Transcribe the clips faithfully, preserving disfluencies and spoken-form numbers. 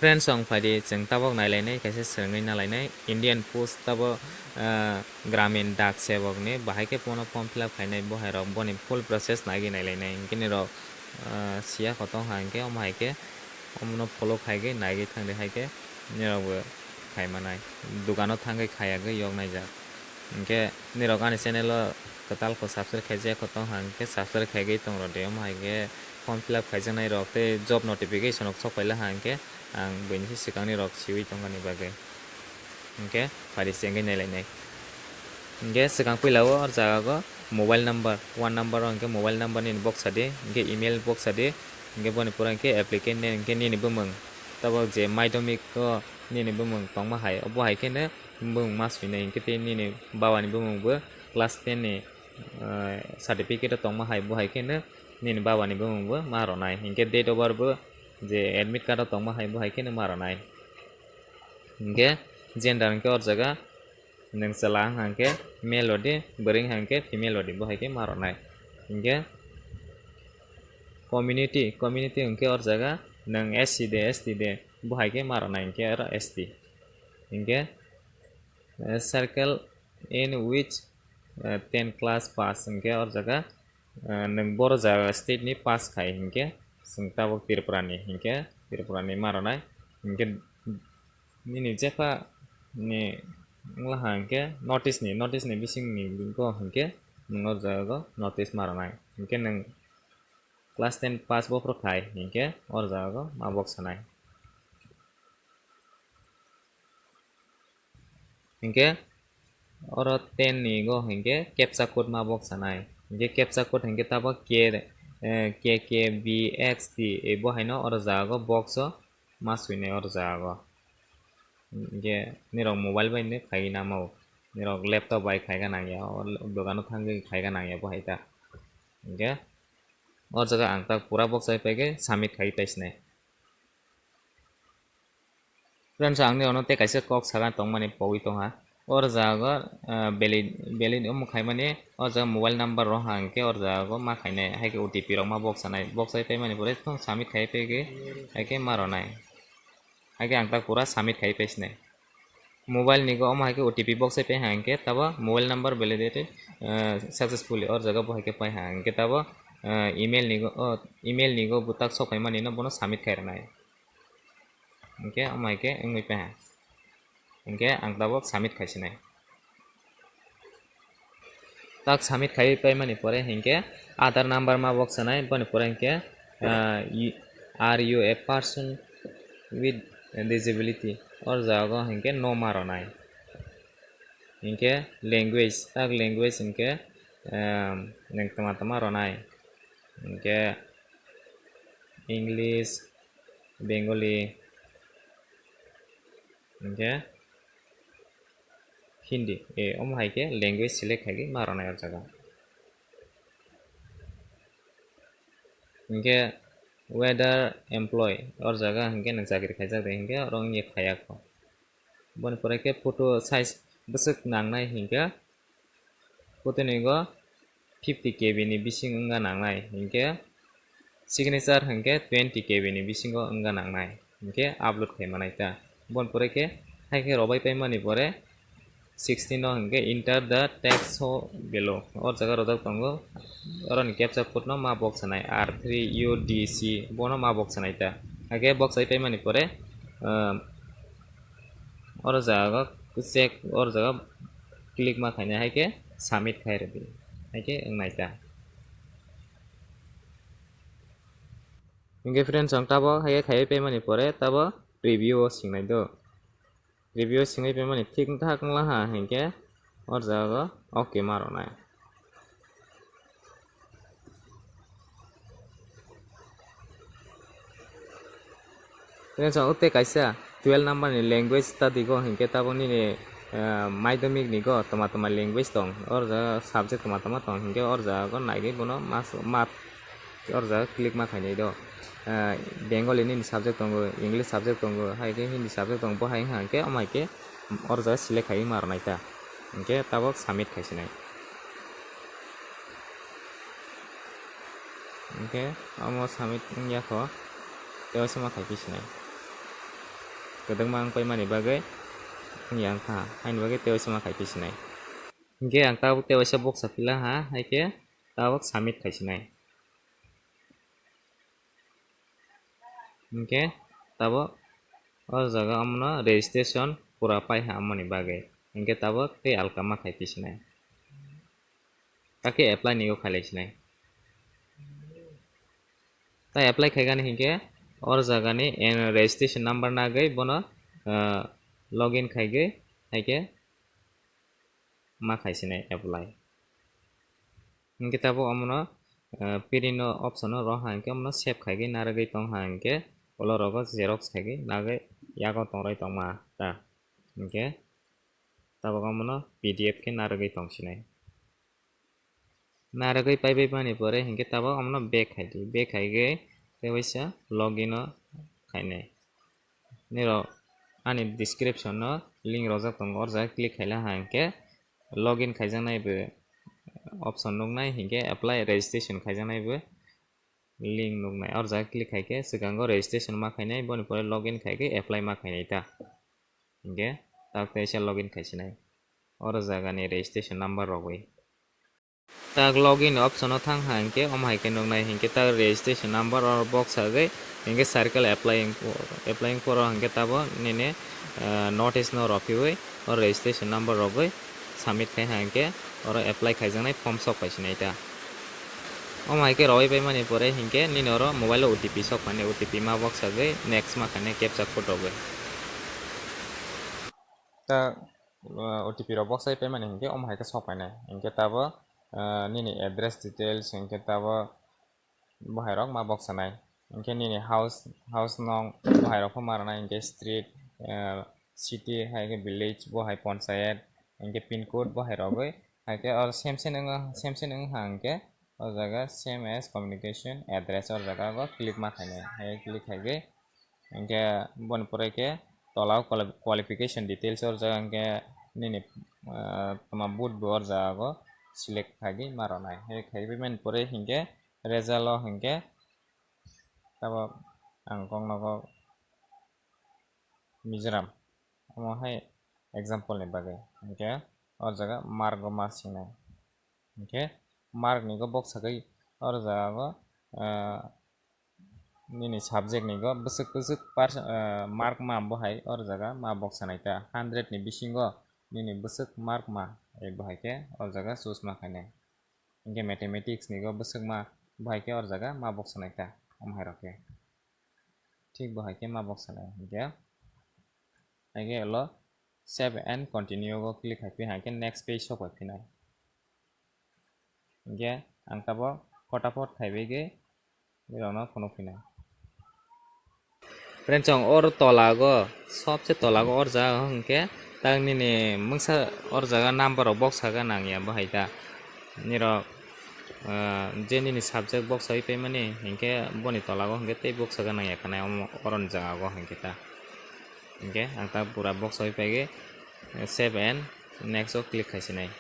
Friends, ang phaidi chwng tabok nailainai, kaisa swrwngwi nalainai Indian Post tabok, ah, Gramin Dak Sevok ni bahai khe bono form fill up khainai, bohairok boni full process naigwi nailainai. Hinkhe nirok, ah, siya kho tong ha hinkhe omo hai khe omono follow khaigwi naigwi thangdi, hai khe nirok bo khaimanai, dukano thangwi khayagwi yok naijak. Hinkhe nirok ani channel o kwtal kho subscribe khaijak kho tong ha hinkhe subscribe khaigwi tong rwdi, omo hai khe form fill up khaijaknai rok tei job notification rok sok paila ha hinkhe ang buini se swkangni rok siwi tongmani bagwi. Hinkhe phaidi se wngwi nailainai. Hinkhe swkang puila o jaga o mobile number, one number o hinkhe mobile number nini boksa di, hinkhe email boksa di, hinkhe boni pore hinkhe applicant name hinkhe nini bumung, tabok je madhyamik o nini bumung tongma hai, obo hai kheno bumung ma swinai hinkhe tei nini baba ni bumung bo class ten ni, ah, certificate o tongma hai, bo hai kheno nini baba ni bumung bo ma rwnai, hinkhe date of birth bo je admit card o tongma hai, bo hai kheno ma rwnai. Hinkhe gender hinkhe or jaga nwng chwla wngkha hinkhe male rodi, bwrwi wngkha hinkhe female rodi, bo hai khe ma rwnai. Hinkhe community, community hinkhe or jaga nwng S C de, S T de, bo hai khe ma rwnai hinkhe oro S T. Hinkhe, eh, circle in which, eh, ten class pass hinkhe or jaga, eh, nwng boro jaga state ni pass khai hinkhe chwng tabok Tripura ni hinkhe Tripura ni ma rwnai. Hinkhe nini jepha ni wngla ha hinkhe notice ni, notice ni bising ni go hinkhe nwng o jaga go notice ma rwnai. Hinkhe nwng class ten pass bophro khai hinkhe or jaga go ma bok sanai. Hinkhe oro ten ni go hinkhe captcha code ma bok sanai. Hinkhe captcha code hinkhe tabok K, eh, K K B X T, eh, bo haino oro jaga go box o ma swinai oro jaga go. Hinkhe nirok mobile bai no khaiwi nangmao, nirok laptop bai khaika nangya, o dogano thangwi khaika nangya bo hai ta. Hinkhe o jaga ang tak pura bok chai paikhe submit khai paisinai. Friends, ang ni ono tei kaisa kok saga tongmani pogwi tongha. Or jaga, ah, valid, valid omo khaimani, or jaga mobile number rok hang khe or jaga ma khainai, hai khe O T P rok ma bok sanai, bok sai paimani pore thung submit khai pegwi, hai khe ma rwnai. Hai khe ang tak pura submit khai paisinai. Mobile ni go omo hai khe O T P bok sai pai hang khe tabo mobile number validated, ah, successfully, or jaga bo hai khe pai hang khe tabo, ah, email ni go, oh, email ni go bwtak sok paimani no bono submit khai rwnai. Hinkhe omo hai khe wngwi paha. Hinkhe ang tabok submit khaisinai. Tak submit khaiwi paimani pore hinkhe Aadhaar number ma bok sanai, boni pore hinkhe, ah, y-, are you a person with disability? Or jaga hinkhe no ma rwnai. Hinkhe language, tak language hinkhe, ehm, nwng tama tama rwnai. Hinkhe English, Bengali, hinkhe Hindi, eh, omo hai khe language select khai khe ma rwnai o jaga. Hinkhe whether employee, o jaga hinkhe nwng chakri khaijak de hinkhe oro wngya khaiya kho. Boni pore khe photo size bwswk nangnai hinkhe photo ni go fifty K B ni bising wngna nangnai, hinkhe signature hinkhe twenty K B ni bisingo wngna nangnai, hinkhe upload khai manai ta. Boni pore khe hai khe robai paimani pore sixteen o hinkhe enter the text so below. O jaga rojak tongo, oroni captcha code no ma bok sanai, R three U D C, bono ma bok sanai ta. Hai khe bok sai paimani pore, ah, oro jaga check, oro jaga click ma khainai, hai khe submit khai rwdi, hai khe wngnai ta. Hinkhe friends, ang tabo hai khe khaiwi paimani pore tabo preview o singnai do. Preview o singwi paimani thik thak wngla ha hinkhe o jaga o okay ma rwnai. Tei chwng tei kaisa twelve number ni language study go hinkhe tabok nini, eh, madhyamik ni go toma toma language tong, or jaga subject toma toma tong hinkhe or jaga go naigwi bono mas-, mat, or jaga click ma khainai do. Eh, Bengali nini subject tongo, English subject tongo, hai khe Hindi subject tongo, bo hai wngkha hinkhe omo hai khe or jaga select khaiwi ma rwnai ta, hinkhe tabok submit khaisinai. Hinkhe omo submit wngya kho, tei waisa ma khai phi sinai. Kwdwkma wng paimani bagwi wngya wngkha, haini bagwi tei waisa ma khai phi sinai. Hinkhe ang tabuk tei waisa boksa phila ha, hai khe tabuk submit khai sinai. Hinkhe tabuk o jaga omono registration pura pai ha, amoni bagwi hinkhe tabuk tei alka ma khai phi sinai. Kake apply ni o khailai sinai. Tai apply khaigani hinkhe or jagani en registration number nagwi bono, ah, login khaigwi haikhe ma khaisinai apply. Hinkhe tabuk omono, ah, print no option no roha hinkhe omono save khaigwi narwgwi tongha hinkhe ulo rogo xerox khaigwi nagwi yago tongrwi tongma ta. Hinkhe tabuk omono P D F khe narwgwi tongsinai. Narwgwi paibai mani pore hinkhe tabuk omono back khaidi, back khaigwi tei waisa login o khainai. Nirok ani description o link rojak tongo, or jaga click khaila ha hinkhe login khaijaknai bo option nuknai, hinkhe apply registration khaijaknai bo link nuknai. Or jaga click khaikhe swkango registration ma khainai, boni pore login khaikhe apply ma khainai ta. Hinkhe tak teisa login khaisinai. Oro jagani registration number rogwi. Tak login option o thang ha hinkhe omo hai khe nuknai hinkhe tak registration number oro box sagwi hinkhe circle applying, applying for o hinkhe tabo nini, eh, notice no rw phiwi o registration number rogwi submit khai ha hinkhe oro apply khaijaknai form sok phaisinai ta. Omo hai khe rowui paimani pore hinkhe nini oro mobile o O T P sok mani, O T P ma box sagwi next ma khainai captcha code rogwi. Ta, uh, O T P rok boksai paimani hinkhe omo hai khe sok painai. Hinkhe tabo, uh, nini address details hinkhe tabo bohairok ma boksanai. Hinkhe nini house, house nong bohairok pho ma rwnai hinkhe street, uh, city hai khe village bohai ponchayat hinkhe pin code bohai rogwi hai khe or same same wng, same same wng ha hinkhe o jaga same as communication address o jaga o click ma khainai. Hai click khaigwi Hinkhe boni pore khe tola o quali-, qualification details o rwjak, hinkhe nini, ah, tma boot bo o jaga o select khaigwi ma rwnai. Hai khaiwi mani pore hinkhe result o hinkhe tabuk ang kok nogo Mizoram. Omo hai example ni bagwi. Hinkhe o jaga mark o ma singnai. Hinkhe mark ni go box sagwi o jaga o, ah, nini subject ni go bwswk bwswk pers-, ah, mark ma bo hai o jaga ma box sanai ta. Hundred ni bisingo nini bwswk mark ma, eh, bo hai khe o jaga choose ma khainai. Hinkhe mathematics ni go bwswk ma bo hai khe o jaga ma box sanai ta. Omo hai rok khe. Thik bo hai khe ma box sanai. Hinkhe Haikhe ulo save and continue o click khai phi, haikhe next page sok pai phinai. Hinkhe ang tabuk photapot khai bai khe borokno phunuk phinai. Friends, chwng or tola go, sobse tola go or jaga o hinkhe tak nini mungsa or jaga number rok boksa ga nangya bo hai ta. Nirok, ah, je nini subject boksa wi paimani hinkhe boni tola go hinkhe tei boksa ga nangya khanai omo oroni jaga go hinkhe ta. Hinkhe ang ta pura box wi paigwi, eh, save and next o click khaisinai.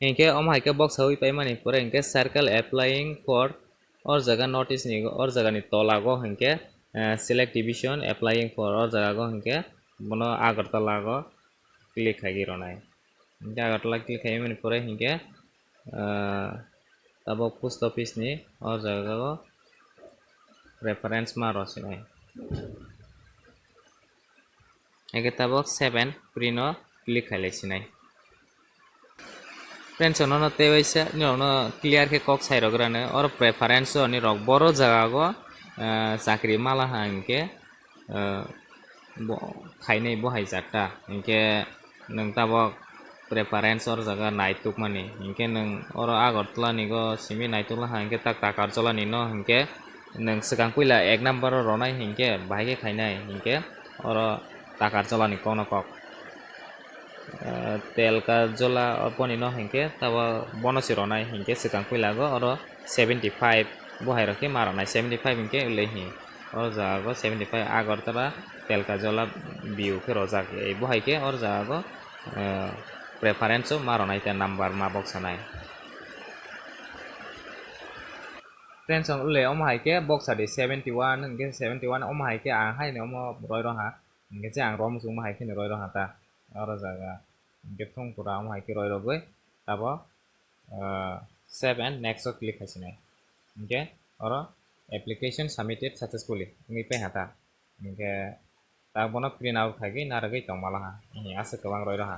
Hinkhe omo hai khe box wi paimani pore hinkhe circle applying for or jaga notice ni or jaga ni tola go hinkhe, eh, select division applying for or jaga go hinkhe bono Agartala go click khaigwi rwnai. Hinkhe Agartala click khaimani pore hinkhe, ah, tabuk post office ni o jaga o reference ma rw sinai. Hinkhe tabuk save and print o click khailai sinai. Friends, nono tei waisa, nini rokno clear khe kok sai rwgrano, oro preference o nini rok boro jaga o, ah, chakri mala ha hinkhe, ah, bo khainai bo hai jatta. Hinkhe nwng tabok preference or jaga naitukmani. Hinkhe nwng oro Agartala ni go simi naitukla ha hinkhe tak Takarjala ni no hinkhe nwng swkang puila ek number o ronai hinkhe bahai khe khainai hinkhe oro Takarjala ni kokno kok. Ah, Telka Jola boni no hinkhe tabo bono se ronai hinkhe swkang puila go oro seventy five bo hai rok khe ma ronai seventy five hinkhe ulei hi. O jaga go seventy five Agartala Telka Jola view khe rojak. Ei bo hai khe o jaga go, eh, preference o ma ronai ta number ma boksanai. Friends, ang le omo hai khe boksa di seventy one, hingke seventy one omo hai khe ang hai ni omo roi rw ha. Hingke je ang rom chwngma hai khe ni roi rw ha ta. Oro jaga. Hingke thung pura omo hai khe roi rw gwi. Tabo, ah, save and next o click khai sinai. Hingke oro application submitted successfully wngwi pai ha ta. Hingke tak bono print out khaigwi narwgwi tongma laha. Ehe, aswk kwbang roi roha.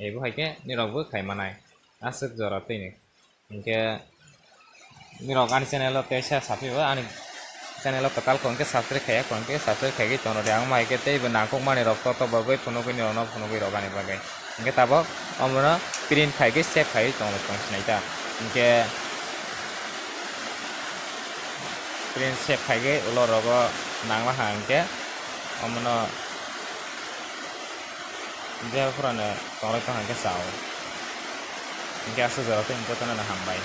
Ebo hai khe nirok bo khai manai. Aswk jora twi ni. Hingke nirok ani channel o teisa saphio, ani channel o kwtal kong khe subscribe khaiya, kong khe subscribe khaigwi tongro de. Ang mai khe teibo nangkuk mani rok to to bagwi phunugwi nirok no phunugwi rok ani bagwi. Hingke tabok omono print khaigwi save khaiwi tonglo tong sinai ta. Hingke print save khaigwi ulo rogo nangma ha hingke omono je phurano tongroi tong hingke sao. Hingke aswk jora tei jotono no hambai.